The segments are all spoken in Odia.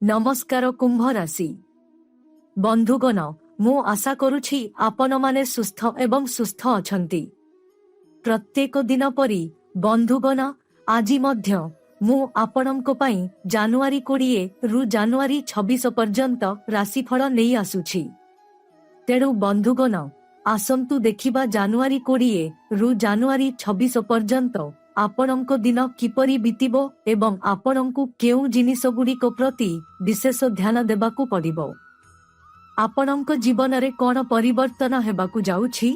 ନମସ୍କାର କୁମ୍ଭ ରାଶି ବନ୍ଧୁଗଣ, ମୁଁ ଆଶା କରୁଛି ଆପଣମାନେ ସୁସ୍ଥ ଏବଂ ସୁସ୍ଥ ଅଛନ୍ତି। ପ୍ରତ୍ୟେକ ଦିନ ପରି ବନ୍ଧୁଗଣ, ଆଜି ମଧ୍ୟ ମୁଁ ଆପଣଙ୍କ ପାଇଁ ଜାନୁଆରୀ 20 ରୁ ଜାନୁଆରୀ 26 ପର୍ଯ୍ୟନ୍ତ ରାଶିଫଳ ନେଇ ଆସୁଛି। ତେଣୁ ବନ୍ଧୁଗଣ, ଆସନ୍ତୁ ଦେଖିବା ଜାନୁଆରୀ 20 ରୁ ଜାନୁଆରୀ 26 ପର୍ଯ୍ୟନ୍ତ ଆପଣଙ୍କ ଦିନ କିପରି ବିତିବ ଏବଂ ଆପଣଙ୍କୁ କେଉଁ ଜିନିଷଗୁଡ଼ିକ ପ୍ରତି ବିଶେଷ ଧ୍ୟାନ ଦେବାକୁ ପଡ଼ିବ। ଆପଣଙ୍କ ଜୀବନରେ କଣ ପରିବର୍ତ୍ତନ ହେବାକୁ ଯାଉଛି?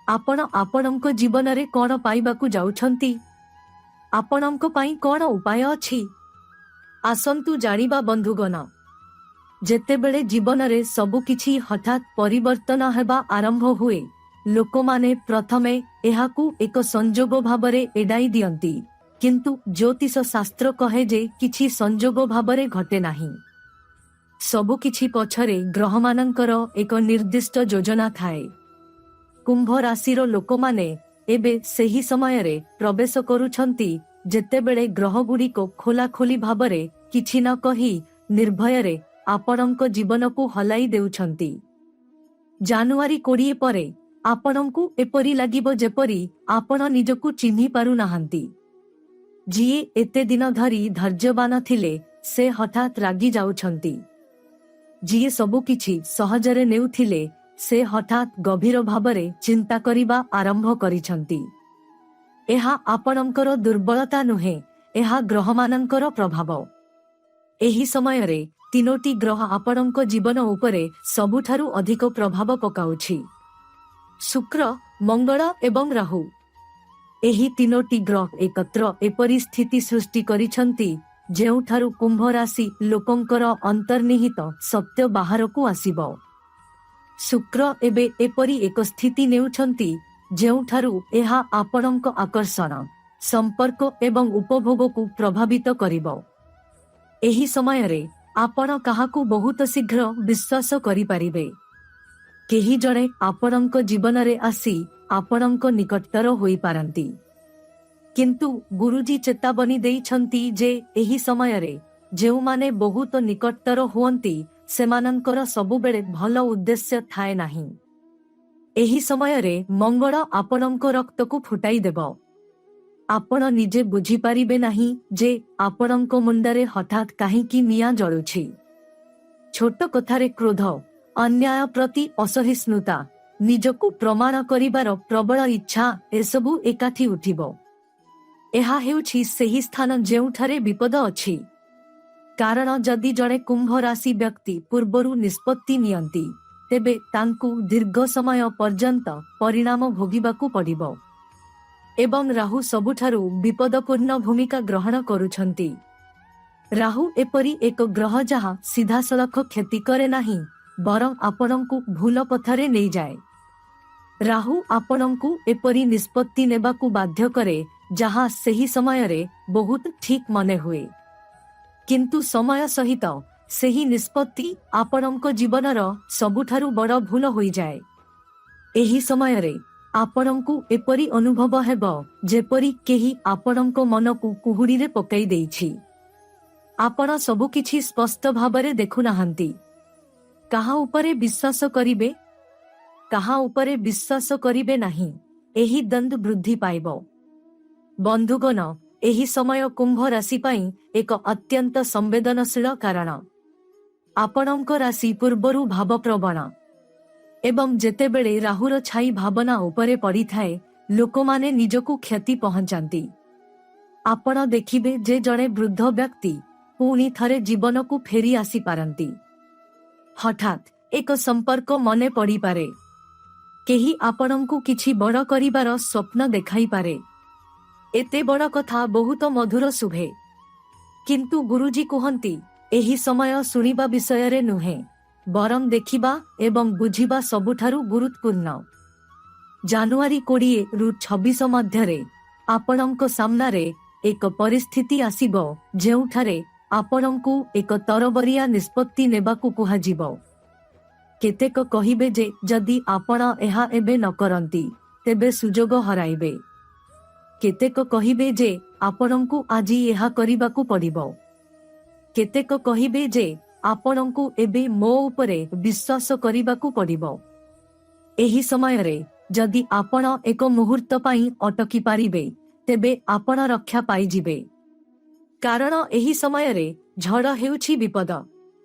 ଆପଣ ଆପଣଙ୍କ ଜୀବନରେ କଣ ପାଇବାକୁ ଯାଉଛନ୍ତି? ଆପଣଙ୍କ ପାଇଁ କଣ ଉପାୟ ଅଛି? ଆସନ୍ତୁ ଜାଣିବା। ବନ୍ଧୁଗଣ, ଯେତେବେଳେ ଜୀବନରେ ସବୁକିଛି ହଠାତ୍ ପରିବର୍ତ୍ତନ ହେବା ଆରମ୍ଭ ହୁଏ, ଲୋକମାନେ ପ୍ରଥମେ ଏହାକୁ ଏକ ସଂଯୋଗ ଭାବରେ ଏଡ଼ାଇ ଦିଅନ୍ତି। କିନ୍ତୁ ଜ୍ୟୋତିଷ ଶାସ୍ତ୍ର କହେ ଯେ କିଛି ସଂଯୋଗ ଭାବରେ ଘଟେ ନାହିଁ। ସବୁକିଛି ପଛରେ ଗ୍ରହମାନଙ୍କର ଏକ ନିର୍ଦ୍ଦିଷ୍ଟ ଯୋଜନା ଥାଏ। କୁମ୍ଭ ରାଶିର ଲୋକମାନେ ଏବେ ସେହି ସମୟରେ ପ୍ରବେଶ କରୁଛନ୍ତି, ଯେତେବେଳେ ଗ୍ରହଗୁଡ଼ିକ ଖୋଲାଖୋଲି ଭାବରେ କିଛି ନ କହି ନିର୍ଭୟରେ ଆପଣଙ୍କ ଜୀବନକୁ ହଲାଇ ଦେଉଛନ୍ତି। ଜାନୁଆରୀ 20 ପରେ ଆପଣଙ୍କୁ ଏପରି ଲାଗିବ ଯେପରି ଆପଣ ନିଜକୁ ଚିହ୍ନି ପାରୁନାହାନ୍ତି। ଯିଏ ଏତେ ଦିନ ଧରି ଧୈର୍ଯ୍ୟବାନ ଥିଲେ, ସେ ହଠାତ୍ ରାଗି ଯାଉଛନ୍ତି। ଯିଏ ସବୁକିଛି ସହଜରେ ନେଉଥିଲେ, ସେ ହଠାତ୍ ଗଭୀର ଭାବରେ ଚିନ୍ତା କରିବା ଆରମ୍ଭ କରିଛନ୍ତି। ଏହା ଆପଣଙ୍କର ଦୁର୍ବଳତା ନୁହେଁ, ଏହା ଗ୍ରହମାନଙ୍କର ପ୍ରଭାବ। ଏହି ସମୟରେ ତିନୋଟି ଗ୍ରହ ଆପଣଙ୍କ ଜୀବନ ଉପରେ ସବୁଠାରୁ ଅଧିକ ପ୍ରଭାବ ପକାଉଛି: ଶୁକ୍ର, ମଙ୍ଗଳ ଏବଂ ରାହୁ। ଏହି ତିନୋଟି ଗ୍ରହ ଏକତ୍ର ଏପରି ସ୍ଥିତି ସୃଷ୍ଟି କରିଛନ୍ତି, ଯେଉଁଠାରୁ କୁମ୍ଭ ରାଶି ଲୋକଙ୍କର ଅନ୍ତର୍ନିହିତ ସତ୍ୟ ବାହାରକୁ ଆସିବ। ଶୁକ୍ର ଏବେ ଏପରି ଏକ ସ୍ଥିତି ନେଉଛନ୍ତି, ଯେଉଁଠାରୁ ଏହା ଆପଣଙ୍କ ଆକର୍ଷଣ, ସମ୍ପର୍କ ଏବଂ ଉପଭୋଗକୁ ପ୍ରଭାବିତ କରିବ। ଏହି ସମୟରେ ଆପଣ କାହାକୁ ବହୁତ ଶୀଘ୍ର ବିଶ୍ୱାସ କରିପାରିବେ। କେହି ଜଣେ ଆପଣଙ୍କ ଜୀବନରେ ଆସି ଆପଣଙ୍କ ନିକଟତର ହୋଇପାରନ୍ତି। କିନ୍ତୁ ଗୁରୁଜୀ ଚେତାବନୀ ଦେଇଛନ୍ତି ଯେ ଏହି ସମୟରେ ଯେଉଁମାନେ ବହୁତ ନିକଟତର ହୁଅନ୍ତି, ସେମାନଙ୍କର ସବୁବେଳେ ଭଲ ଉଦ୍ଦେଶ୍ୟ ଥାଏ ନାହିଁ। ଏହି ସମୟରେ ମଙ୍ଗଳ ଆପଣଙ୍କ ରକ୍ତକୁ ଫୁଟାଇ ଦେବ। ଆପଣ ନିଜେ ବୁଝିପାରିବେ ନାହିଁ ଯେ ଆପଣଙ୍କ ମୁଣ୍ଡରେ ହଠାତ୍ କାହିଁକି ନିଆଁ ଜଳୁଛି। ଛୋଟ କଥାରେ କ୍ରୋଧ, ଅନ୍ୟାୟ ପ୍ରତି ଅସହିଷ୍ଣୁତା, ନିଜକୁ ପ୍ରମାଣ କରିବାର ପ୍ରବଳ ଇଚ୍ଛା, ଏସବୁ ଏକାଠି ଉଠିବ। ଏହା ହେଉଛି ସେହି ସ୍ଥାନ ଯେଉଁଠାରେ ବିପଦ ଅଛି। କାରଣ ଯଦି ଜଣେ କୁମ୍ଭ ରାଶି ବ୍ୟକ୍ତି ପୂର୍ବରୁ ନିଷ୍ପତ୍ତି ନିଅନ୍ତି, ତେବେ ତାଙ୍କୁ ଦୀର୍ଘ ସମୟ ପର୍ଯ୍ୟନ୍ତ ପରିଣାମ ଭୋଗିବାକୁ ପଡ଼ିବ। ଏବଂ ରାହୁ ସବୁଠାରୁ ବିପଦପୂର୍ଣ୍ଣ ଭୂମିକା ଗ୍ରହଣ କରୁଛନ୍ତି। ରାହୁ ଏପରି ଏକ ଗ୍ରହ ଯାହା ସିଧାସଳଖ କ୍ଷତି କରେ ନାହିଁ, ବରଂ ଆପଣଙ୍କୁ ଭୁଲ ପଥରେ ନେଇଯାଏ। ରାହୁ ଆପଣଙ୍କୁ ଏପରି ନିଷ୍ପତ୍ତି ନେବାକୁ ବାଧ୍ୟ କରେ, ଯାହା ସେହି ସମୟରେ ବହୁତ ଠିକ୍ ମନେ ହୁଏ। କିନ୍ତୁ ସମୟ ସହିତ ସେହି ନିଷ୍ପତ୍ତି ଆପଣଙ୍କ ଜୀବନର ସବୁଠାରୁ ବଡ଼ ଭୁଲ ହୋଇଯାଏ। ଏହି ସମୟରେ ଆପଣଙ୍କୁ ଏପରି ଅନୁଭବ ହେବ, ଯେପରି କେହି ଆପଣଙ୍କ ମନକୁ କୁହୁଡ଼ିରେ ପକାଇ ଦେଇଛି। ଆପଣ ସବୁକିଛି ସ୍ପଷ୍ଟ ଭାବରେ ଦେଖୁନାହାନ୍ତି। କାହା ଉପରେ ବିଶ୍ୱାସ କରିବେ, କାହା ଉପରେ ବିଶ୍ୱାସ କରିବେ ନାହିଁ, ଏହି ଦ୍ୱନ୍ଦ୍ୱ ବୃଦ୍ଧି ପାଇବ। ବନ୍ଧୁଗଣ, ଏହି ସମୟ କୁମ୍ଭ ରାଶି ପାଇଁ ଏକ ଅତ୍ୟନ୍ତ ସମ୍ବେଦନଶୀଳ, କାରଣ ଆପଣଙ୍କ ରାଶି ପୂର୍ବରୁ ଭାବପ୍ରବଣ ଏବଂ ଯେତେବେଳେ ରାହୁର ଛାଇ ଭାବନା ଉପରେ ପଡ଼ିଥାଏ, ଲୋକମାନେ ନିଜକୁ କ୍ଷତି ପହଞ୍ଚାନ୍ତି। ଆପଣ ଦେଖିବେ ଯେ ଜଣେ ବୃଦ୍ଧ ବ୍ୟକ୍ତି ପୁଣି ଥରେ ଜୀବନକୁ ଫେରି ଆସିପାରନ୍ତି। ହଠାତ୍ ଏକ ସମ୍ପର୍କ ମନେ ପଡ଼ିପାରେ। କେହି ଆପଣଙ୍କୁ କିଛି ବଡ଼ କରିବାର ସ୍ୱପ୍ନ ଦେଖାଇପାରେ। ଏତେ ବଡ଼ କଥା ବହୁତ ମଧୁର ଶୁଭେ। କିନ୍ତୁ ଗୁରୁଜୀ କୁହନ୍ତି, ଏହି ସମୟ ଶୁଣିବା ବିଷୟରେ ନୁହେଁ, ବରଂ ଦେଖିବା ଏବଂ ବୁଝିବା ସବୁଠାରୁ ଗୁରୁତ୍ୱପୂର୍ଣ୍ଣ। ଜାନୁଆରୀ 20 ରୁ 26 ମଧ୍ୟରେ ଆପଣଙ୍କ ସାମ୍ନାରେ ଏକ ପରିସ୍ଥିତି ଆସିବ, ଯେଉଁଠାରେ ଆପଣଙ୍କୁ ଏକ ତରବରିଆ ନିଷ୍ପତ୍ତି ନେବାକୁ କୁହାଯିବ। କେତେକ କହିବେ ଯେ ଯଦି ଆପଣ ଏହା ଏବେ ନ କରନ୍ତି, ତେବେ ସୁଯୋଗ ହରାଇବେ। କେତେକ କହିବେ ଯେ ଆପଣଙ୍କୁ ଆଜି ଏହା କରିବାକୁ ପଡ଼ିବ। କେତେକ କହିବେ ଯେ ଆପଣଙ୍କୁ ଏବେ ମୋ ଉପରେ ବିଶ୍ୱାସ କରିବାକୁ ପଡ଼ିବ। ଏହି ସମୟରେ ଯଦି ଆପଣ ଏକ ମୁହୂର୍ତ୍ତ ପାଇଁ ଅଟକି ପାରିବେ, ତେବେ ଆପଣ ରକ୍ଷା ପାଇଯିବେ, କାରଣ ଏହି ସମୟରେ ଝଡ଼ ହେଉଛି ବିପଦ।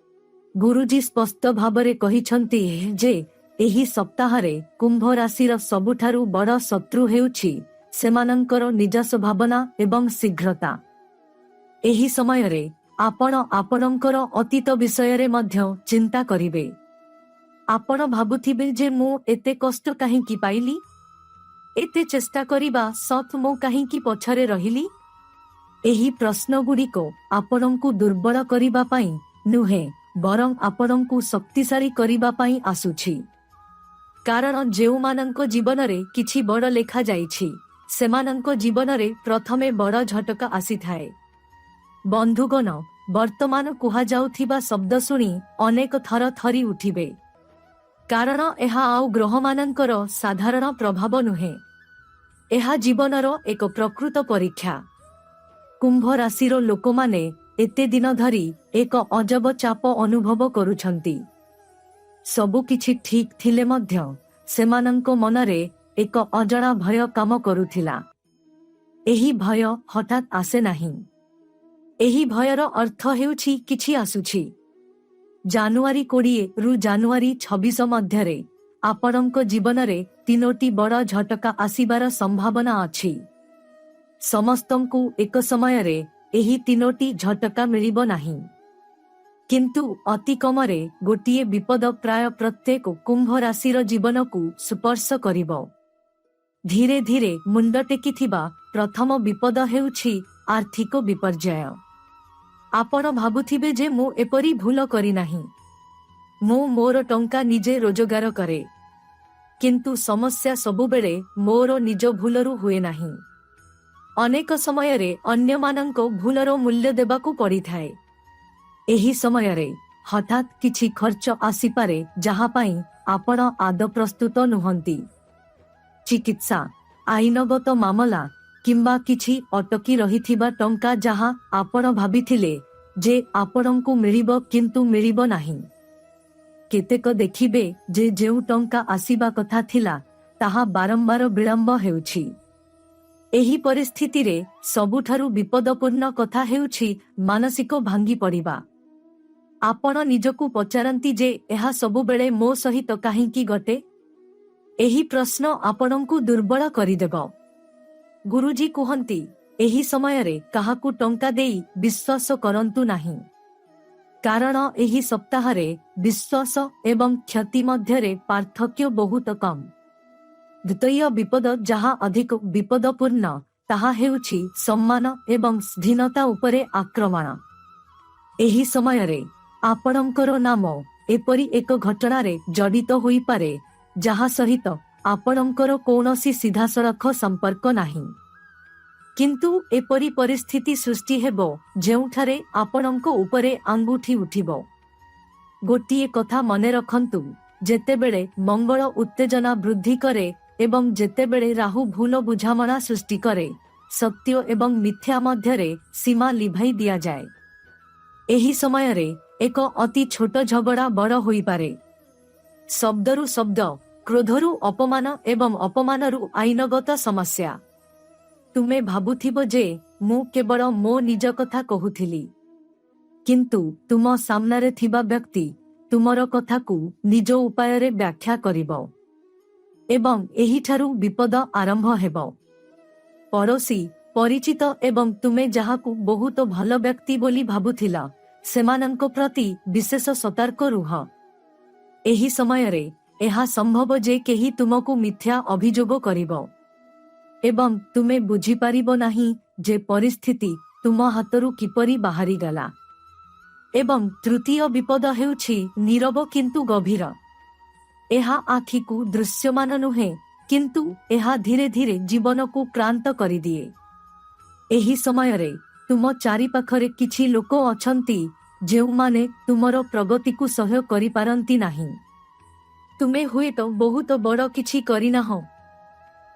ଗୁରୁଜୀ ସ୍ପଷ୍ଟ ଭାବରେ କହିଛନ୍ତି ଯେ ଏହି ସପ୍ତାହରେ କୁମ୍ଭ ରାଶିର ସବୁଠାରୁ ବଡ଼ ଶତ୍ରୁ ହେଉଛି ସେମାନଙ୍କର ନିଜସ୍ୱ ଭାବନା ଏବଂ ଶୀଘ୍ରତା। ଏହି ସମୟରେ ଆପଣ ଆପଣଙ୍କର ଅତୀତ ବିଷୟରେ ମଧ୍ୟ ଚିନ୍ତା କରିବେ। ଆପଣ ଭାବୁଥିବେ ଯେ ମୁଁ ଏତେ କଷ୍ଟ କାହିଁକି ପାଇଲି? ଏତେ ଚେଷ୍ଟା କରିବା ସତ୍ତ୍ୱେ ମୁଁ କାହିଁକି ପଛରେ ରହିଲି? ଏହି ପ୍ରଶ୍ନଗୁଡ଼ିକ ଆପଣଙ୍କୁ ଦୁର୍ବଳ କରିବା ପାଇଁ ନୁହେଁ, ବରଂ ଆପଣଙ୍କୁ ଶକ୍ତିଶାଳୀ କରିବା ପାଇଁ ଆସୁଛି, କାରଣ ଯେଉଁମାନଙ୍କ ଜୀବନରେ କିଛି ବଡ଼ ଲେଖାଯାଇଛି, ସେମାନଙ୍କ ଜୀବନରେ ପ୍ରଥମେ ବଡ଼ ଝଟକା ଆସିଥାଏ। ବନ୍ଧୁଗଣ, ବର୍ତ୍ତମାନ କୁହାଯାଉଥିବା ଶବ୍ଦ ଶୁଣି ଅନେକ ଥର ଥରି ଉଠିବେ, କାରଣ ଏହା ଆଉ ଗ୍ରହମାନଙ୍କର ସାଧାରଣ ପ୍ରଭାବ ନୁହେଁ। ଏହା ଜୀବନର ଏକ ପ୍ରକୃତ ପରୀକ୍ଷା। କୁମ୍ଭ ରାଶିର ଲୋକମାନେ ଏତେ ଦିନ ଧରି ଏକ ଅଜବ ଚାପ ଅନୁଭବ କରୁଛନ୍ତି। ସବୁ କିଛି ଠିକ୍ ଥିଲେ ମଧ୍ୟ ସେମାନଙ୍କ ମନରେ ଏକ ଅଜଣା ଭୟ କାମ କରୁଥିଲା। ଏହି ଭୟ ହଠାତ୍ ଆସେ ନାହିଁ। ଏହି ଭୟର ଅର୍ଥ ହେଉଛି କିଛି ଆସୁଛି। ଜାନୁଆରୀ 20ରୁ ଜାନୁଆରୀ 26 ମଧ୍ୟରେ ଆପଣଙ୍କ ଜୀବନରେ ତିନୋଟି ବଡ଼ ଝଟକା ଆସିବାର ସମ୍ଭାବନା ଅଛି। ସମସ୍ତଙ୍କୁ ଏକ ସମୟରେ ଏହି ତିନୋଟି ଝଟକା ମିଳିବ ନାହିଁ, କିନ୍ତୁ ଅତି କମରେ ଗୋଟିଏ ବିପଦ ପ୍ରାୟ ପ୍ରତ୍ୟେକ କୁମ୍ଭ ରାଶିର ଜୀବନକୁ ସ୍ପର୍ଶ କରିବ। ଧୀରେ ଧୀରେ ମୁଣ୍ଡ ଟେକିଥିବା ପ୍ରଥମ ବିପଦ ହେଉଛି ଆର୍ଥିକ ବିପର୍ଯ୍ୟୟ। ଆପଣ ଭାବୁଥିବେ ଯେ ମୁଁ ଏପରି ଭୁଲ କରିନାହିଁ, ମୁଁ ମୋର ଟଙ୍କା ନିଜେ ରୋଜଗାର କରେ। କିନ୍ତୁ ସମସ୍ୟା ସବୁବେଳେ ମୋର ନିଜ ଭୁଲରୁ ହୁଏ ନାହିଁ। ଅନେକ ସମୟରେ ଅନ୍ୟମାନଙ୍କ ଭୁଲର ମୂଲ୍ୟ ଦେବାକୁ ପଡ଼ିଥାଏ। ଏହି ସମୟରେ ହଠାତ୍ କିଛି ଖର୍ଚ୍ଚ ଆସିପାରେ, ଯାହା ପାଇଁ ଆପଣ ଆଦୌ ପ୍ରସ୍ତୁତ ନୁହନ୍ତି। ଚିକିତ୍ସା, ଆଇନଗତ ମାମଲା କିମ୍ବା କିଛି ଅଟକି ରହିଥିବା ଟଙ୍କା, ଯାହା ଆପଣ ଭାବିଥିଲେ ଯେ ଆପଣଙ୍କୁ ମିଳିବ କିନ୍ତୁ ମିଳିବ ନାହିଁ। କେତେକ ଦେଖିବେ ଯେ ଯେଉଁ ଟଙ୍କା ଆସିବା କଥା ଥିଲା, ତାହା ବାରମ୍ବାର ବିଳମ୍ବ ହେଉଛି। ଏହି ପରିସ୍ଥିତିରେ ସବୁଠାରୁ ବିପଦପୂର୍ଣ୍ଣ କଥା ହେଉଛି ମାନସିକ ଭାଙ୍ଗି ପଡ଼ିବା। ଆପଣ ନିଜକୁ ପଚାରନ୍ତି ଯେ ଏହା ସବୁବେଳେ ମୋ ସହିତ କାହିଁକି ଘଟେ? ଏହି ପ୍ରଶ୍ନ ଆପଣଙ୍କୁ ଦୁର୍ବଳ କରିଦେବ। ଗୁରୁଜୀ କୁହନ୍ତି, ଏହି ସମୟରେ କାହାକୁ ଟଙ୍କା ଦେଇ ବିଶ୍ୱାସ କରନ୍ତୁ ନାହିଁ, କାରଣ ଏହି ସପ୍ତାହରେ ବିଶ୍ୱାସ ଏବଂ କ୍ଷତି ମଧ୍ୟରେ ପାର୍ଥକ୍ୟ ବହୁତ କମ୍। ଦ୍ୱିତୀୟ ବିପଦ, ଯାହା ଅଧିକ ବିପଦପୂର୍ଣ୍ଣ, ତାହା ହେଉଛି ସମ୍ମାନ ଏବଂ ସ୍ୱାଧୀନତା ଉପରେ ଆକ୍ରମଣ। ଏହି ସମୟରେ ଆପଣଙ୍କର ନାମ ଏପରି ଏକ ଘଟଣାରେ ଜଡ଼ିତ ହୋଇପାରେ, ଯାହା ସହିତ ଆପଣଙ୍କର କୌଣସି ସିଧାସଳଖ ସମ୍ପର୍କ ନାହିଁ। କିନ୍ତୁ ଏପରି ପରିସ୍ଥିତି ସୃଷ୍ଟି ହେବ, ଯେଉଁଠାରେ ଆପଣଙ୍କ ଉପରେ ଆଙ୍ଗୁଠି ଉଠିବ। ଗୋଟିଏ କଥା ମନେ ରଖନ୍ତୁ, ଯେତେବେଳେ ମଙ୍ଗଳ ଉତ୍ତେଜନା ବୃଦ୍ଧି କରେ ଏବଂ ଯେତେବେଳେ ରାହୁ ଭୁଲ ବୁଝାମଣା ସୃଷ୍ଟି କରେ, ସତ୍ୟ ଏବଂ ମିଥ୍ୟା ମଧ୍ୟରେ ସୀମା ଲିଭାଇ ଦିଆଯାଏ। ଏହି ସମୟରେ ଏକ ଅତି ଛୋଟ ଝଗଡ଼ା ବଡ଼ ହୋଇପାରେ। ଶବ୍ଦରୁ ଶବ୍ଦ, କ୍ରୋଧରୁ ଅପମାନ ଏବଂ ଅପମାନରୁ ଆଇନଗତ ସମସ୍ୟା। ତୁମେ ଭାବୁଥିବ ଯେ ମୁଁ କେବଳ ମୋ ନିଜ କଥା କହୁଥିଲି, କିନ୍ତୁ ତୁମ ସାମ୍ନାରେ ଥିବା ବ୍ୟକ୍ତି ତୁମର କଥାକୁ ନିଜ ଉପାୟରେ ବ୍ୟାଖ୍ୟା କରିବ ଏବଂ ଏହିଠାରୁ ବିପଦ ଆରମ୍ଭ ହେବ। ପଡ଼ୋଶୀ, ପରିଚିତ ଏବଂ ତୁମେ ଯାହାକୁ ବହୁତ ଭଲ ବ୍ୟକ୍ତି ବୋଲି ଭାବୁଥିଲ, ସେମାନଙ୍କ ପ୍ରତି ବିଶେଷ ସତର୍କ ରୁହ। ଏହି ସମୟରେ ଏହା ସମ୍ଭବ ଯେ କେହି ତୁମକୁ ମିଥ୍ୟା ଅଭିଯୋଗ କରିବ ଏବଂ ତୁମେ ବୁଝିପାରିବ ନାହିଁ ଯେ ପରିସ୍ଥିତି ତୁମ ହାତରୁ କିପରି ବାହାରିଗଲା। ଏବଂ ତୃତୀୟ ବିପଦ ହେଉଛି ନୀରବ କିନ୍ତୁ ଗଭୀର। ଏହା ଆଖିକୁ ଦୃଶ୍ୟମାନ ନୁହେଁ, କିନ୍ତୁ ଏହା ଧୀରେ ଧୀରେ ଜୀବନକୁ କ୍ଳାନ୍ତ କରିଦିଏ। ଏହି ସମୟରେ ତୁମ ଚାରିପାଖରେ କିଛି ଲୋକ ଅଛନ୍ତି, ଯେଉଁମାନେ ତୁମର ପ୍ରଗତିକୁ ସହ୍ୟ କରିପାରନ୍ତି ନାହିଁ। ତୁମେ ହୁଏତ ବହୁତ ବଡ଼ କିଛି କରିନାହଁ,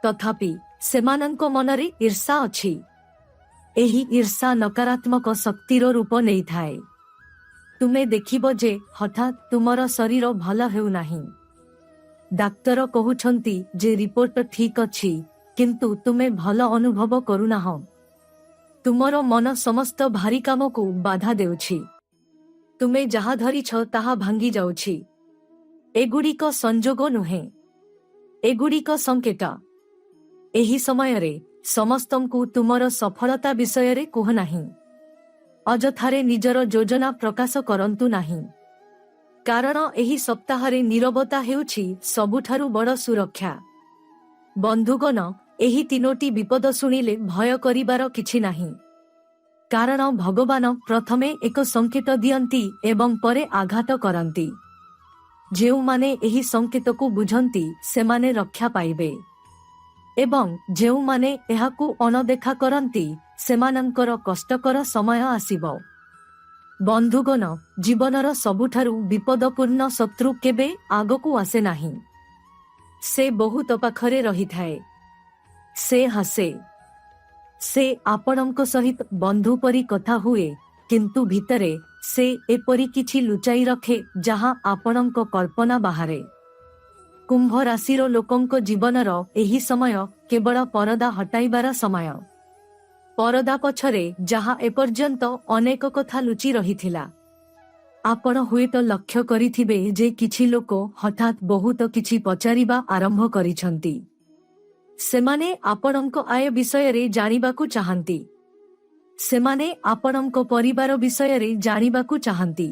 ତଥାପି ସେମାନଙ୍କ ମନରେ ଈର୍ଷା ଅଛି। ଏହି ଈର୍ଷା ନକାରାତ୍ମକ ଶକ୍ତିର ରୂପ ନେଇଥାଏ। ତୁମେ ଦେଖିବ ଯେ ହଠାତ୍ ତୁମର ଶରୀର ଭଲ ହେଉନାହିଁ। ଡାକ୍ତର କହୁଛନ୍ତି ଯେ ରିପୋର୍ଟ ଠିକ୍ ଅଛି, କିନ୍ତୁ ତୁମେ ଭଲ ଅନୁଭବ କରୁନାହଁ। ତୁମର ମନ ସମସ୍ତ ଭାରୀ କାମକୁ ବାଧା ଦେଉଛି। ତୁମେ ଯାହା ଧରିଛ ତାହା ଭାଙ୍ଗି ଯାଉଛି। ଏଗୁଡ଼ିକ ସଂଯୋଗ ନୁହେଁ, ଏଗୁଡ଼ିକ ସଂକେତ। ଏହି ସମୟରେ ସମସ୍ତଙ୍କୁ ତୁମର ସଫଳତା ବିଷୟରେ କୁହ ନାହିଁ। ଅଯଥାରେ ନିଜର ଯୋଜନା ପ୍ରକାଶ କରନ୍ତୁ ନାହିଁ, କାରଣ ଏହି ସପ୍ତାହରେ ନୀରବତା ହେଉଛି ସବୁଠାରୁ ବଡ଼ ସୁରକ୍ଷା। ବନ୍ଧୁଗଣ, ଏହି ତିନୋଟି ବିପଦ ଶୁଣିଲେ ଭୟ କରିବାର କିଛି ନାହିଁ, କାରଣ ଭଗବାନ ପ୍ରଥମେ ଏକ ସଂକେତ ଦିଅନ୍ତି ଏବଂ ପରେ ଆଘାତ କରନ୍ତି। ଯେଉଁମାନେ ଏହି ସଂକେତକୁ ବୁଝନ୍ତି, ସେମାନେ ରକ୍ଷା ପାଇବେ ଏବଂ ଯେଉଁମାନେ ଏହାକୁ ଅଣଦେଖା କରନ୍ତି, ସେମାନଙ୍କର କଷ୍ଟକର ସମୟ ଆସିବ। ବନ୍ଧୁଗଣ, ଜୀବନର ସବୁଠାରୁ ବିପଦପୂର୍ଣ୍ଣ ଶତ୍ରୁ କେବେ ଆଗକୁ ଆସେ ନାହିଁ। ସେ ବହୁତ ପାଖରେ ରହିଥାଏ। ସେ ହସେ। ସେ ଆପଣଙ୍କ ସହିତ ବନ୍ଧୁ ପରି କଥା ହୁଏ, କିନ୍ତୁ ଭିତରେ ସେ ଏପରି କିଛି ଲୁଚାଇ ରଖେ ଯାହା ଆପଣଙ୍କ କଳ୍ପନା ବାହାରେ। କୁମ୍ଭ ରାଶିର ଲୋକଙ୍କ ଜୀବନର ଏହି ସମୟ କେବଳ ପରଦା ହଟାଇବାର ସମୟ, ପରଦା ପଛରେ ଯାହା ଏପର୍ଯ୍ୟନ୍ତ ଅନେକ କଥା ଲୁଚି ରହିଥିଲା। ଆପଣ ହୁଏତ ଲକ୍ଷ୍ୟ କରିଥିବେ ଯେ କିଛି ଲୋକ ହଠାତ୍ ବହୁତ କିଛି ପଚାରିବା ଆରମ୍ଭ କରିଛନ୍ତି। ସେମାନେ ଆପଣଙ୍କ ଆୟ ବିଷୟରେ ଜାଣିବାକୁ ଚାହାନ୍ତି। ସେମାନେ ଆପଣଙ୍କ ପରିବାର ବିଷୟରେ ଜାଣିବାକୁ ଚାହାନ୍ତି।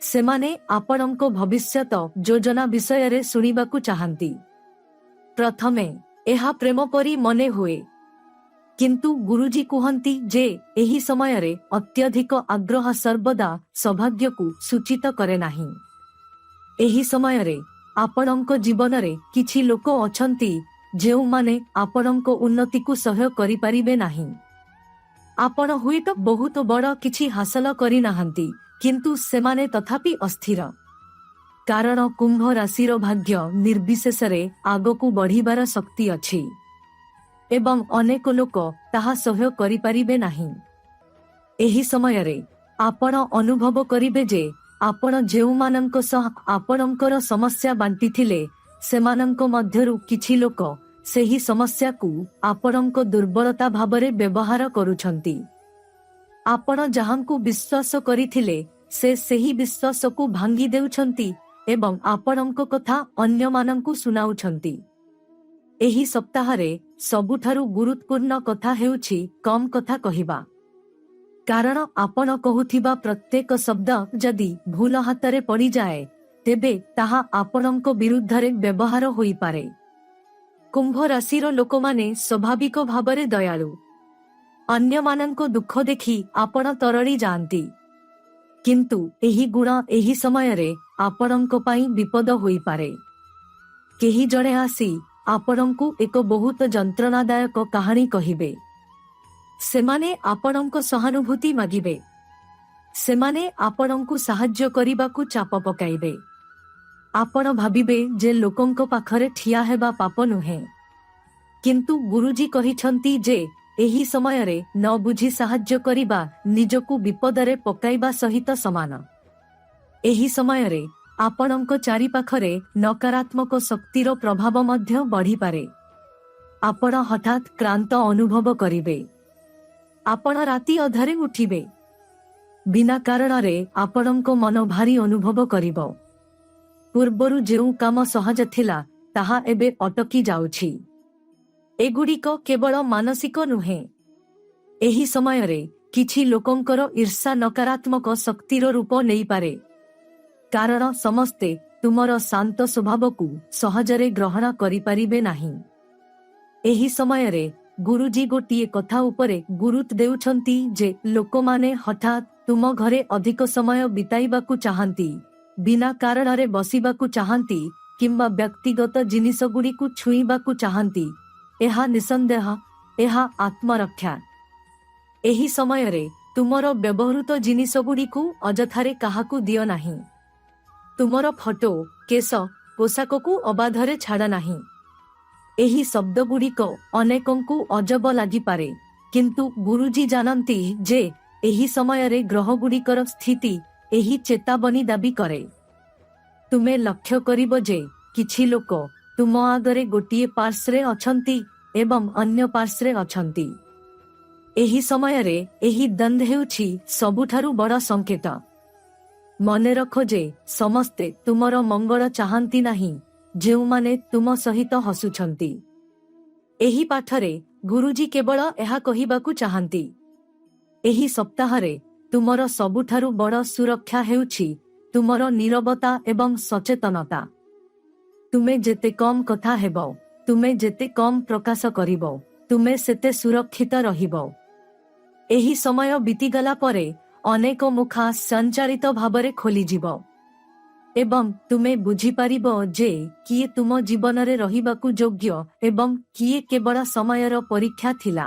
ସେମାନେ ଆପଣଙ୍କ ଭବିଷ୍ୟତ ଯୋଜନା ବିଷୟରେ ଶୁଣିବାକୁ ଚାହାନ୍ତି। ପ୍ରଥମେ ଏହା ପ୍ରେମ ପରି ମନେ ହୁଏ, କିନ୍ତୁ ଗୁରୁଜୀ କୁହନ୍ତି ଯେ ଏହି ସମୟରେ ଅତ୍ୟଧିକ ଆଗ୍ରହ ସର୍ବଦା ସୌଭାଗ୍ୟକୁ ସୂଚିତ କରେ ନାହିଁ। ଏହି ସମୟରେ ଆପଣଙ୍କ ଜୀବନରେ କିଛି ଲୋକ ଅଛନ୍ତି ଯେଉଁମାନେ ଆପଣଙ୍କ ଉନ୍ନତିକୁ ସହ୍ୟ କରିପାରିବେ ନାହିଁ। ଆପଣ ହୁଏତ ବହୁତ ବଡ଼ କିଛି ହାସଲ କରିନାହାନ୍ତି, କିନ୍ତୁ ସେମାନେ ତଥାପି ଅସ୍ଥିର, କାରଣ କୁମ୍ଭ ରାଶିର ଭାଗ୍ୟ ନିର୍ବିଶେଷରେ ଆଗକୁ ବଢ଼ିବାର ଶକ୍ତି ଅଛି ଏବଂ ଅନେକ ଲୋକ ତାହା ସହ୍ୟ କରିପାରିବେ ନାହିଁ। ଏହି ସମୟରେ ଆପଣ ଅନୁଭବ କରିବେ ଯେ ଆପଣ ଯେଉଁମାନଙ୍କ ସହ ଆପଣଙ୍କର ସମସ୍ୟା ବାଣ୍ଟିଥିଲେ, ସେମାନଙ୍କ ମଧ୍ୟରୁ କିଛି ଲୋକ ସେହି ସମସ୍ୟାକୁ ଆପଣଙ୍କ ଦୁର୍ବଳତା ଭାବରେ ବ୍ୟବହାର କରୁଛନ୍ତି। ଆପଣ ଯାହାଙ୍କୁ ବିଶ୍ୱାସ କରିଥିଲେ, ସେ ସେହି ବିଶ୍ୱାସକୁ ଭାଙ୍ଗି ଦେଉଛନ୍ତି ଏବଂ ଆପଣଙ୍କ କଥା ଅନ୍ୟମାନଙ୍କୁ ଶୁଣାଉଛନ୍ତି। ଏହି ସପ୍ତାହରେ ସବୁଠାରୁ ଗୁରୁତ୍ୱପୂର୍ଣ୍ଣ କଥା ହେଉଛି କମ୍ କଥା କହିବା, କାରଣ ଆପଣ କହୁଥିବା ପ୍ରତ୍ୟେକ ଶବ୍ଦ ଯଦି ଭୁଲ ହାତରେ ପଡ଼ିଯାଏ, ତେବେ ତାହା ଆପଣଙ୍କ ବିରୁଦ୍ଧରେ ବ୍ୟବହାର ହୋଇପାରେ। କୁମ୍ଭ ରାଶିର ଲୋକମାନେ ସ୍ୱାଭାବିକ ଭାବରେ ଦୟାଳୁ। ଅନ୍ୟମାନଙ୍କ ଦୁଃଖ ଦେଖି ଆପଣ ତରଳି ଯାଆନ୍ତି, କିନ୍ତୁ ଏହି ଗୁଣ ଏହି ସମୟରେ ଆପଣଙ୍କ ପାଇଁ ବିପଦ ହୋଇପାରେ। କେହି ଜଣେ ଆସି ଆପଣଙ୍କୁ ଏକ ବହୁତ ଯନ୍ତ୍ରଣାଦାୟକ କାହାଣୀ କହିବେ। ସେମାନେ ଆପଣଙ୍କ ସହାନୁଭୂତି ମାଗିବେ। ସେମାନେ ଆପଣଙ୍କୁ ସାହାଯ୍ୟ କରିବାକୁ ଚାପ ପକାଇବେ। ଆପଣ ଭାବିବେ ଯେ ଲୋକଙ୍କ ପାଖରେ ଠିଆ ହେବା ପାପ ନୁହେଁ, କିନ୍ତୁ ଗୁରୁଜୀ କହିଛନ୍ତି ଯେ ଏହି ସମୟରେ ନ ବୁଝି ସାହାଯ୍ୟ କରିବା ନିଜକୁ ବିପଦରେ ପକାଇବା ସହିତ ସମାନ। ଏହି ସମୟରେ ଆପଣଙ୍କ ଚାରିପାଖରେ ନକାରାତ୍ମକ ଶକ୍ତିର ପ୍ରଭାବ ମଧ୍ୟ ବଢ଼ିପାରେ। ଆପଣ ହଠାତ୍ କ୍ଳାନ୍ତ ଅନୁଭବ କରିବେ। ଆପଣ ରାତି ଅଧରେ ଉଠିବେ। ବିନା କାରଣରେ ଆପଣଙ୍କ ମନ ଭାରି ଅନୁଭବ କରିବ। ପୂର୍ବରୁ ଯେଉଁ କାମ ସହଜ ଥିଲା, ତାହା ଏବେ ଅଟକି ଯାଉଛି। ଏଗୁଡ଼ିକ କେବଳ ମାନସିକ ନୁହେଁ। ଏହି ସମୟରେ କିଛି ଲୋକଙ୍କର ଈର୍ଷା ନକାରାତ୍ମକ ଶକ୍ତିର ରୂପ ନେଇପାରେ, କାରଣ ସମସ୍ତେ ତୁମର ଶାନ୍ତ ସ୍ୱଭାବକୁ ସହଜରେ ଗ୍ରହଣ କରିପାରିବେ ନାହିଁ। ଏହି ସମୟରେ ଗୁରୁଜୀ ଗୋଟିଏ କଥା ଉପରେ ଗୁରୁତ୍ୱ ଦେଉଛନ୍ତି ଯେ ଲୋକମାନେ ହଠାତ୍ ତୁମ ଘରେ ଅଧିକ ସମୟ ବିତାଇବାକୁ ଚାହାନ୍ତି, ବିନା କାରଣରେ ବସିବାକୁ ଚାହାନ୍ତି କିମ୍ବା ବ୍ୟକ୍ତିଗତ ଜିନିଷଗୁଡ଼ିକୁ ଛୁଇଁବାକୁ ଚାହାନ୍ତି। ଏହା ନିଃସନ୍ଦେହ, ଏହା ଆତ୍ମରକ୍ଷା। ଏହି ସମୟରେ ତୁମର ବ୍ୟବହୃତ ଜିନିଷଗୁଡ଼ିକୁ ଅଯଥାରେ କାହାକୁ ଦିଅ ନାହିଁ। ତୁମର ଫଟୋ, କେଶ, ପୋଷାକକୁ ଅବାଧରେ ଛାଡ଼ ନାହିଁ। ଏହି ଶବ୍ଦଗୁଡ଼ିକ ଅନେକଙ୍କୁ ଅଜବ ଲାଗିପାରେ, କିନ୍ତୁ ଗୁରୁଜୀ ଜାଣନ୍ତି ଯେ ଏହି ସମୟରେ ଗ୍ରହଗୁଡ଼ିକର ସ୍ଥିତି ଏହି ଚେତାବନୀ ଦାବି କରେ। ତୁମେ ଲକ୍ଷ୍ୟ କରିବ ଯେ କିଛି ଲୋକ ତୁମ ଆଗରେ ଗୋଟିଏ ପାର୍ଶ୍ୱରେ ଅଛନ୍ତି ଏବଂ ଅନ୍ୟ ପାର୍ଶ୍ୱରେ ଅଛନ୍ତି। ଏହି ସମୟରେ ଏହି ଦ୍ୱନ୍ଦ୍ୱ ହେଉଛି ସବୁଠାରୁ ବଡ଼ ସଂକେତ। ମନେ ରଖ ଯେ ସମସ୍ତେ ତୁମର ମଙ୍ଗଳ ଚାହାନ୍ତି ନାହିଁ, ଯେଉଁମାନେ ତୁମ ସହିତ ହସୁଛନ୍ତି। ଏହି ପାଠରେ ଗୁରୁଜୀ କେବଳ ଏହା କହିବାକୁ ଚାହାନ୍ତି। ଏହି ସପ୍ତାହରେ ତୁମର ସବୁଠାରୁ ବଡ଼ ସୁରକ୍ଷା ହେଉଛି ତୁମର ନୀରବତା ଏବଂ ସଚେତନତା। ତୁମେ ଯେତେ କମ୍ କଥା ହେବ, ତୁମେ ଯେତେ କମ୍ ପ୍ରକାଶ କରିବ, ତୁମେ ସେତେ ସୁରକ୍ଷିତ ରହିବ। ଏହି ସମୟ ବିତିଗଲା ପରେ ଅନେକ ମୁଖା ସ୍ୱୟଂଚାଳିତ ଭାବରେ ଖୋଲିଯିବ ଏବଂ ତୁମେ ବୁଝିପାରିବ ଯେ କିଏ ତୁମ ଜୀବନରେ ରହିବାକୁ ଯୋଗ୍ୟ ଏବଂ କିଏ କେବଳ ସମୟର ପରୀକ୍ଷା ଥିଲା।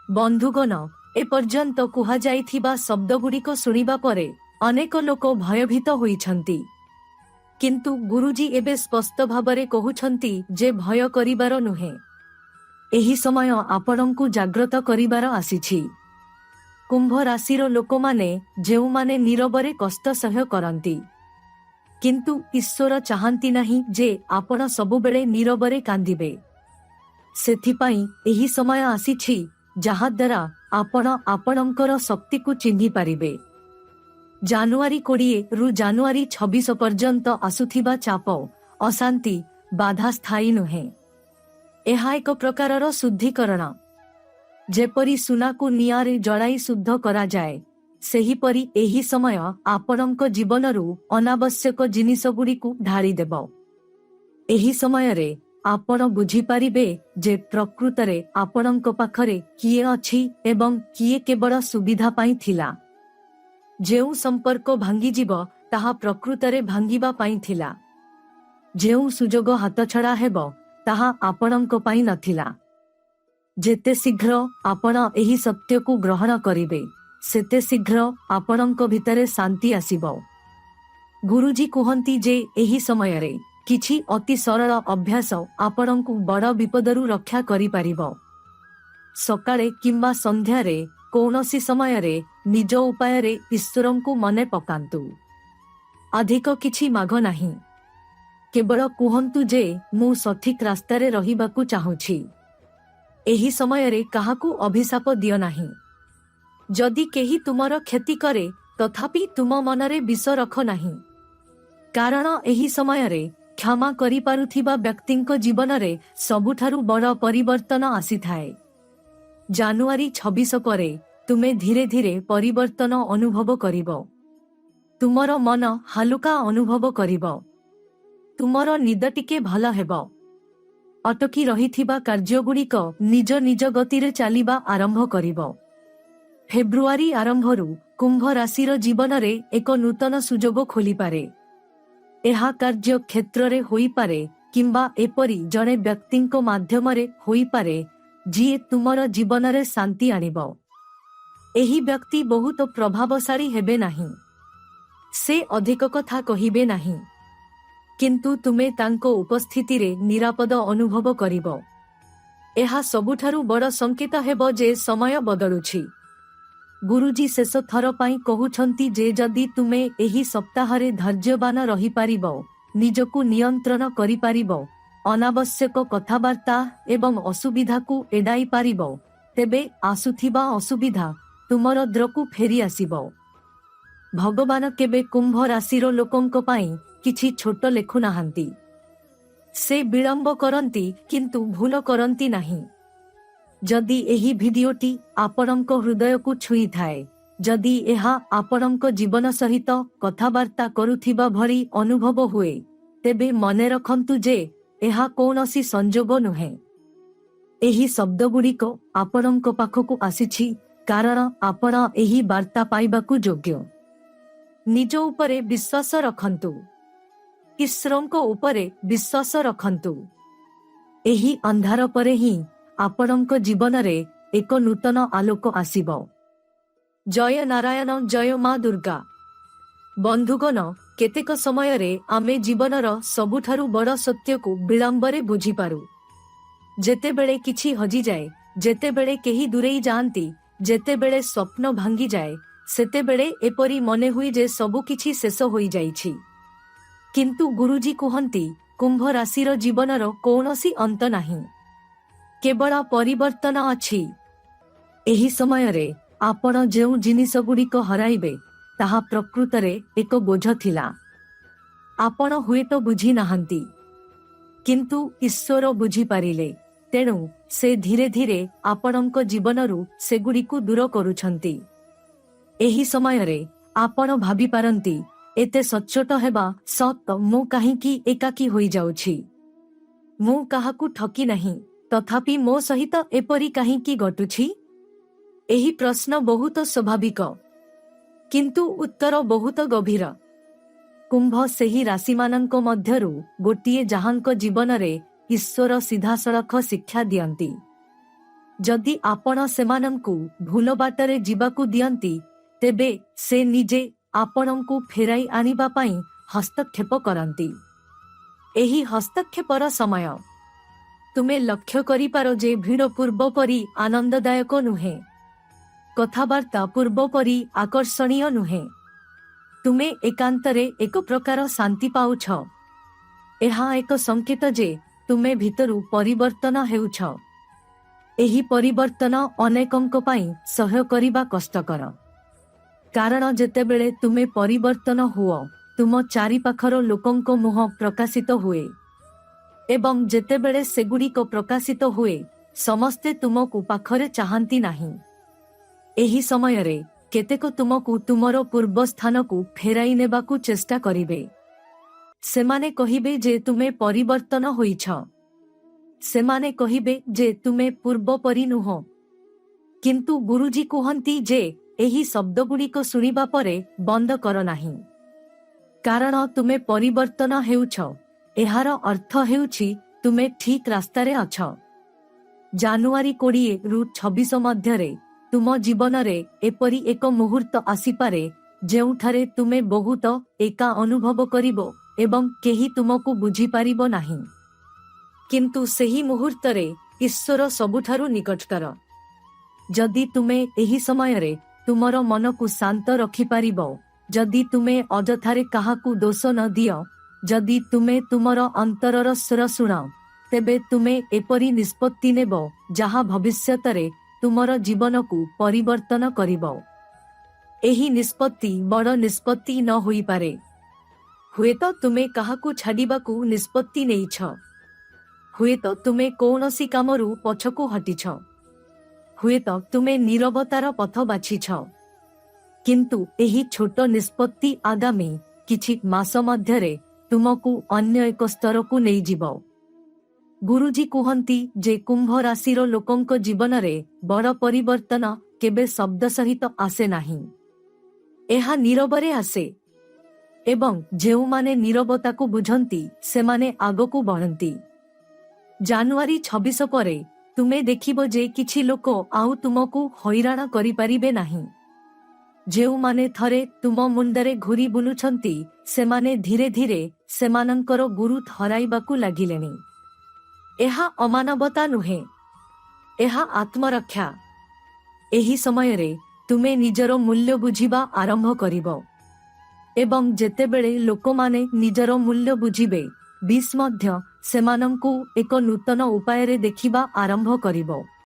ବନ୍ଧୁଗଣ, ଏପର୍ଯ୍ୟନ୍ତ କୁହାଯାଇଥିବା ଶବ୍ଦଗୁଡ଼ିକ ଶୁଣିବା ପରେ ଅନେକ ଲୋକ ଭୟଭୀତ ହୋଇଛନ୍ତି। କିନ୍ତୁ ଗୁରୁଜୀ ଏବେ ସ୍ପଷ୍ଟ ଭାବରେ କହୁଛନ୍ତି ଯେ ଭୟ କରିବାର ନୁହେଁ। ଏହି ସମୟ ଆପଣଙ୍କୁ ଜାଗ୍ରତ କରିବାର ଆସିଛି। କୁମ୍ଭ ରାଶିର ଲୋକମାନେ, ଯେଉଁମାନେ ନୀରବରେ କଷ୍ଟ ସହ୍ୟ କରନ୍ତି, କିନ୍ତୁ ଈଶ୍ୱର ଚାହାନ୍ତି ନାହିଁ ଯେ ଆପଣ ସବୁବେଳେ ନୀରବରେ କାନ୍ଦିବେ। ସେଥିପାଇଁ ଏହି ସମୟ ଆସିଛି, ଯାହାଦ୍ୱାରା ଆପଣ ଆପଣଙ୍କର ଶକ୍ତିକୁ ଚିହ୍ନି ପାରିବେ। ଜାନୁଆରୀ 20ରୁ ଜାନୁଆରୀ 26 ପର୍ଯ୍ୟନ୍ତ ଆସୁଥିବା ଚାପ, ଅଶାନ୍ତି, ବାଧା ସ୍ଥାୟୀ ନୁହେଁ। ଏହା ଏକ ପ୍ରକାରର ଶୁଦ୍ଧିକରଣ। ଯେପରି ସୁନାକୁ ନିଆଁରେ ଜଳାଇ ଶୁଦ୍ଧ କରାଯାଏ, ସେହିପରି ଏହି ସମୟ ଆପଣଙ୍କ ଜୀବନରୁ ଅନାବଶ୍ୟକ ଜିନିଷଗୁଡ଼ିକୁ ଢାଳିଦେବ। ଏହି ସମୟରେ ଆପଣ ବୁଝିପାରିବେ ଯେ ପ୍ରକୃତରେ ଆପଣଙ୍କ ପାଖରେ କିଏ ଅଛି ଏବଂ କିଏ କେବଳ ସୁବିଧା ପାଇଁ ଥିଲା। ଯେଉଁ ସମ୍ପର୍କ ଭାଙ୍ଗିଯିବ, ତାହା ପ୍ରକୃତରେ ଭାଙ୍ଗିବା ପାଇଁ ଥିଲା। ଯେଉଁ ସୁଯୋଗ ହାତଛଡ଼ା ହେବ, ତାହା ଆପଣଙ୍କ ପାଇଁ ନଥିଲା। ଯେତେ ଶୀଘ୍ର ଆପଣ ଏହି ସତ୍ୟକୁ ଗ୍ରହଣ କରିବେ, ସେତେ ଶୀଘ୍ର ଆପଣଙ୍କ ଭିତରେ ଶାନ୍ତି ଆସିବ। ଗୁରୁଜୀ କୁହନ୍ତି ଯେ ଏହି ସମୟରେ କିଛି ଅତି ସରଳ ଅଭ୍ୟାସ ଆପଣଙ୍କୁ ବଡ଼ ବିପଦରୁ ରକ୍ଷା କରିପାରିବ। ସକାଳେ କିମ୍ବା ସନ୍ଧ୍ୟାରେ କୌଣସି ସମୟରେ ନିଜ ଉପାୟରେ ଈଶ୍ୱରଙ୍କୁ ମନେ ପକାନ୍ତୁ। ଅଧିକ କିଛି ମାଗ ନାହିଁ। କେବଳ କୁହନ୍ତୁ ଯେ ମୁଁ ସଠିକ ରାସ୍ତାରେ ରହିବାକୁ ଚାହୁଁଛି। ଏହି ସମୟରେ କାହାକୁ ଅଭିଶାପ ଦିଅ ନାହିଁ। ଯଦି କେହି ତୁମର କ୍ଷତି କରେ, ତଥାପି ତୁମ ମନରେ ବିଷ ରଖ ନାହିଁ। କାରଣ ଏହି ସମୟରେ କ୍ଷମା କରିପାରୁଥିବା ବ୍ୟକ୍ତିଙ୍କ ଜୀବନରେ ସବୁଠାରୁ ବଡ଼ ପରିବର୍ତ୍ତନ ଆସିଥାଏ। ଜାନୁଆରୀ 26 ପରେ ତୁମେ ଧୀରେ ଧୀରେ ପରିବର୍ତ୍ତନ ଅନୁଭବ କରିବ। ତୁମର ମନ ହାଲୁକା ଅନୁଭବ କରିବ। ତୁମର ନିଦ ଟିକେ ଭଲ ହେବ। ଅଟକି ରହିଥିବା କାର୍ଯ୍ୟଗୁଡ଼ିକ ନିଜ ନିଜ ଗତିରେ ଚାଲିବା ଆରମ୍ଭ କରିବ। ଫେବୃଆରୀ ଆରମ୍ଭରୁ କୁମ୍ଭ ରାଶିର ଜୀବନରେ ଏକ ନୂତନ ସୁଯୋଗ ଖୋଲିପାରେ। ଏହା କାର୍ଯ୍ୟ କ୍ଷେତ୍ରରେ ହୋଇପାରେ କିମ୍ବା ଏପରି ଜଣେ ବ୍ୟକ୍ତିଙ୍କ ମାଧ୍ୟମରେ ହୋଇପାରେ, ଯିଏ ତୁମର ଜୀବନରେ ଶାନ୍ତି ଆଣିବ। ଏହି ବ୍ୟକ୍ତି ବହୁତ ପ୍ରଭାବଶାଳୀ ହେବେ ନାହିଁ। ସେ ଅଧିକ କଥା କହିବେ ନାହିଁ। କିନ୍ତୁ ତୁମେ ତାଙ୍କ ଉପସ୍ଥିତିରେ ନିରାପଦ ଅନୁଭବ କରିବ। ଏହା ସବୁଠାରୁ ବଡ଼ ସଂକେତ ହେବ ଯେ ସମୟ ବଦଳୁଛି। ଗୁରୁଜୀ ଶେଷ ଥର ପାଇଁ କହୁଛନ୍ତି ଯେ ଯଦି ତୁମେ ଏହି ସପ୍ତାହରେ ଧୈର୍ଯ୍ୟବାନ ରହିପାରିବ, ନିଜକୁ ନିୟନ୍ତ୍ରଣ କରିପାରିବ, ଅନାବଶ୍ୟକ କଥାବାର୍ତ୍ତା ଏବଂ ଅସୁବିଧାକୁ ଏଡ଼ାଇ ପାରିବ, ତେବେ ଆସୁଥିବା ଅସୁବିଧା ତୁମର ଦ୍ୱାରକୁ ଫେରି ଆସିବ। ଭଗବାନ କେବେ କୁମ୍ଭ ରାଶିର ଲୋକଙ୍କ ପାଇଁ କିଛି ଛୋଟ ଲେଖୁନାହାନ୍ତି। ସେ ବିଳମ୍ବ କରନ୍ତି, କିନ୍ତୁ ଭୁଲ କରନ୍ତି ନାହିଁ। ଯଦି ଏହି ଭିଡିଓଟି ଆପଣଙ୍କ ହୃଦୟକୁ ଛୁଇଁଥାଏ, ଯଦି ଏହା ଆପଣଙ୍କ ଜୀବନ ସହିତ କଥାବାର୍ତ୍ତା କରୁଥିବା ଭଳି ଅନୁଭବ ହୁଏ, ତେବେ ମନେ ରଖନ୍ତୁ ଯେ ଏହା କୌଣସି ସଂଯୋଗ ନୁହେଁ। ଏହି ଶବ୍ଦଗୁଡ଼ିକ ଆପଣଙ୍କ ପାଖକୁ ଆସିଛି କାରଣ ଆପଣ ଏହି ବାର୍ତ୍ତା ପାଇବାକୁ ଯୋଗ୍ୟ। ନିଜ ଉପରେ ବିଶ୍ୱାସ ରଖନ୍ତୁ। ଈଶ୍ୱରଙ୍କ ଉପରେ ବିଶ୍ୱାସ ରଖନ୍ତୁ। ଏହି ଅନ୍ଧାର ପରେ ହିଁ ଆପଣଙ୍କ ଜୀବନରେ ଏକ ନୂତନ ଆଲୋକ ଆସିବ। ଜୟ ନାରାୟଣ, ଜୟ ମା ଦୁର୍ଗା। ବନ୍ଧୁଗଣ, କେତେକ ସମୟରେ ଆମେ ଜୀବନର ସବୁଠାରୁ ବଡ଼ ସତ୍ୟକୁ ବିଳମ୍ବରେ ବୁଝିପାରୁ। ଯେତେବେଳେ କିଛି ହଜିଯାଏ, ଯେତେବେଳେ କେହି ଦୂରେଇ ଯାଆନ୍ତି, ଯେତେବେଳେ ସ୍ୱପ୍ନ ଭାଙ୍ଗିଯାଏ, ସେତେବେଳେ ଏପରି ମନେ ହୁଏ ଯେ ସବୁକିଛି ଶେଷ ହୋଇଯାଇଛି। କିନ୍ତୁ ଗୁରୁଜୀ କୁହନ୍ତି, କୁମ୍ଭ ରାଶିର ଜୀବନର କୌଣସି ଅନ୍ତ ନାହିଁ, କେବଳ ପରିବର୍ତ୍ତନ ଅଛି। ଏହି ସମୟରେ ଆପଣ ଯେଉଁ ଜିନିଷଗୁଡ଼ିକ ହରାଇବେ, ତାହା ପ୍ରକୃତରେ ଏକ ବୋଝ ଥିଲା। ଆପଣ ହୁଏତ ବୁଝି ନାହାନ୍ତି, କିନ୍ତୁ ଈଶ୍ୱର ବୁଝିପାରିଲେ। ତେଣୁ ସେ ଧୀରେ ଧୀରେ ଆପଣଙ୍କ ଜୀବନରୁ ସେଗୁଡ଼ିକୁ ଦୂର କରୁଛନ୍ତି। ଏହି ସମୟରେ ଆପଣ ଭାବିପାରନ୍ତି, ଏତେ ସଚ୍ଚୋଟ ହେବା ସତ, ମୁଁ କାହିଁକି ଏକାକୀ ହୋଇଯାଉଛି? ମୁଁ କାହାକୁ ଠକି ନାହିଁ, ତଥାପି ମୋ ସହିତ ଏପରି କାହିଁକି ଘଟୁଛି? ଏହି ପ୍ରଶ୍ନ ବହୁତ ସ୍ୱାଭାବିକ, କିନ୍ତୁ ଉତ୍ତର ବହୁତ ଗଭୀର। କୁମ୍ଭ ସେହି ରାଶିମାନଙ୍କ ମଧ୍ୟରୁ ଗୋଟିଏ ଯାହାଙ୍କ ଜୀବନରେ ଈଶ୍ୱର ସିଧାସଳଖ ଶିକ୍ଷା ଦିଅନ୍ତି। ଯଦି ଆପଣ ସେମାନଙ୍କୁ ଭୁଲ ବାଟରେ ଯିବାକୁ ଦିଅନ୍ତି, ତେବେ ସେ ନିଜେ ଆପଣଙ୍କୁ ଫେରାଇ ଆଣିବା ପାଇଁ ହସ୍ତକ୍ଷେପ କରନ୍ତି। ଏହି ହସ୍ତକ୍ଷେପର ସମୟ ତୁମେ ଲକ୍ଷ୍ୟ କରିପାର ଯେ ଭିଡ଼ ପୂର୍ବ ପରି ଆନନ୍ଦଦାୟକ ନୁହେଁ, କଥାବାର୍ତ୍ତା ପୂର୍ବ ପରି ଆକର୍ଷଣୀୟ ନୁହେଁ। ତୁମେ ଏକାନ୍ତରେ ଏକ ପ୍ରକାର ଶାନ୍ତି ପାଉଛ। ଏହା ଏକ ସଂକେତ ଯେ ତୁମେ ଭିତରୁ ପରିବର୍ତ୍ତନ ହେଉଛ। ଏହି ପରିବର୍ତ୍ତନ ଅନେକଙ୍କ ପାଇଁ ସହ୍ୟ କରିବା କଷ୍ଟକର, କାରଣ ଯେତେବେଳେ ତୁମେ ପରିବର୍ତ୍ତନ ହୁଅ, ତୁମ ଚାରିପାଖର ଲୋକଙ୍କ ମୁହଁ ପ୍ରକାଶିତ ହୁଏ ଏବଂ ଯେତେବେଳେ ସେଗୁଡ଼ିକ ପ୍ରକାଶିତ ହୁଏ, ସମସ୍ତେ ତୁମକୁ ପାଖରେ ଚାହାନ୍ତି ନାହିଁ। ଏହି ସମୟରେ କେତେକ ତୁମକୁ ତୁମର ପୂର୍ବ ସ୍ଥାନକୁ ଫେରାଇ ନେବାକୁ ଚେଷ୍ଟା କରିବେ। ସେମାନେ କହିବେ ଯେ ତୁମେ ପରିବର୍ତ୍ତନ ହୋଇଛ। ସେମାନେ କହିବେ ଯେ ତୁମେ ପୂର୍ବ ପରି ନୁହଁ। କିନ୍ତୁ ଗୁରୁଜୀ କୁହନ୍ତି ଯେ ଏହି ଶବ୍ଦଗୁଡ଼ିକ ଶୁଣିବା ପରେ ବନ୍ଦ କର ନାହିଁ, କାରଣ ତୁମେ ପରିବର୍ତ୍ତନ ହେଉଛ, ଏହାର ଅର୍ଥ ହେଉଛି ତୁମେ ଠିକ୍ ରାସ୍ତାରେ ଅଛ। ଜାନୁଆରୀ 20ରୁ 26 ମଧ୍ୟରେ ତୁମ ଜୀବନରେ ଏପରି ଏକ ମୁହୂର୍ତ୍ତ ଆସିପାରେ, ଯେଉଁଠାରେ ତୁମେ ବହୁତ ଏକା ଅନୁଭବ କରିବ ଏବଂ କେହି ତୁମକୁ ବୁଝିପାରିବ ନାହିଁ। କିନ୍ତୁ ସେହି ମୁହୂର୍ତ୍ତରେ ଈଶ୍ୱର ସବୁଠାରୁ ନିକଟତର। ଯଦି ତୁମେ ଏହି ସମୟରେ ତୁମର ମନକୁ ଶାନ୍ତ ରଖିପାରିବ, ଯଦି ତୁମେ ଅଯଥାରେ କାହାକୁ ଦୋଷ ନ ଦିଅ, ଯଦି ତୁମେ ତୁମର ଅନ୍ତରର ସ୍ୱର ଶୁଣ, ତେବେ ତୁମେ ଏପରି ନିଷ୍ପତ୍ତି ନେବ ଯାହା ଭବିଷ୍ୟତରେ ତୁମର ଜୀବନକୁ ପରିବର୍ତ୍ତନ କରିବ। ଏହି ନିଷ୍ପତ୍ତି ବଡ଼ ନିଷ୍ପତ୍ତି ନ ହୋଇପାରେ। ହୁଏତ ତୁମେ କାହାକୁ ଛାଡ଼ିବାକୁ ନିଷ୍ପତ୍ତି ନେଇଛ। ହୁଏତ ତୁମେ କୌଣସି କାମରୁ ପଛକୁ ହଟିଛ। ହୁଏତ ତୁମେ ନୀରବତାର ପଥ ବାଛିଛ। କିନ୍ତୁ ଏହି ଛୋଟ ନିଷ୍ପତ୍ତି ଆଗାମୀ କିଛି ମାସ ମଧ୍ୟରେ ତୁମକୁ ଅନ୍ୟ ଏକ ସ୍ତରକୁ ନେଇଯିବ। ଗୁରୁଜୀ କୁହନ୍ତି ଯେ କୁମ୍ଭ ରାଶିର ଲୋକଙ୍କ ଜୀବନରେ ବଡ଼ ପରିବର୍ତ୍ତନ କେବେ ଶବ୍ଦ ସହିତ ଆସେ ନାହିଁ। ଏହା ନୀରବରେ ଆସେ ଏବଂ ଯେଉଁମାନେ ନୀରବତାକୁ ବୁଝନ୍ତି, ସେମାନେ ଆଗକୁ ବଢ଼ନ୍ତି। ଜାନୁଆରୀ 26 ପରେ ତୁମେ ଦେଖିବ ଯେ କିଛି ଲୋକ ଆଉ ତୁମକୁ ହଇରାଣ କରିପାରିବେ ନାହିଁ। ଯେଉଁମାନେ ଥରେ ତୁମ ମୁଣ୍ଡରେ ଘୁରି ବୁଲୁଛନ୍ତି, ସେମାନେ ଧୀରେ ଧୀରେ ସେମାନଙ୍କର ଗୁରୁତ୍ୱ ହରାଇବାକୁ ଲାଗିଲେଣି। ଏହା ଅମାନବତା ନୁହେଁ, ଏହା ଆତ୍ମରକ୍ଷା। ଏହି ସମୟରେ ତୁମେ ନିଜର ମୂଲ୍ୟ ବୁଝିବା ଆରମ୍ଭ କରିବ ଏବଂ ଯେତେବେଳେ ଲୋକମାନେ ନିଜର ମୂଲ୍ୟ ବୁଝିବେ, ବିଶ୍ୱ ମଧ୍ୟ ସେମାନଙ୍କୁ ଏକ ନୂତନ ଉପାୟରେ ଦେଖିବା ଆରମ୍ଭ କରିବ।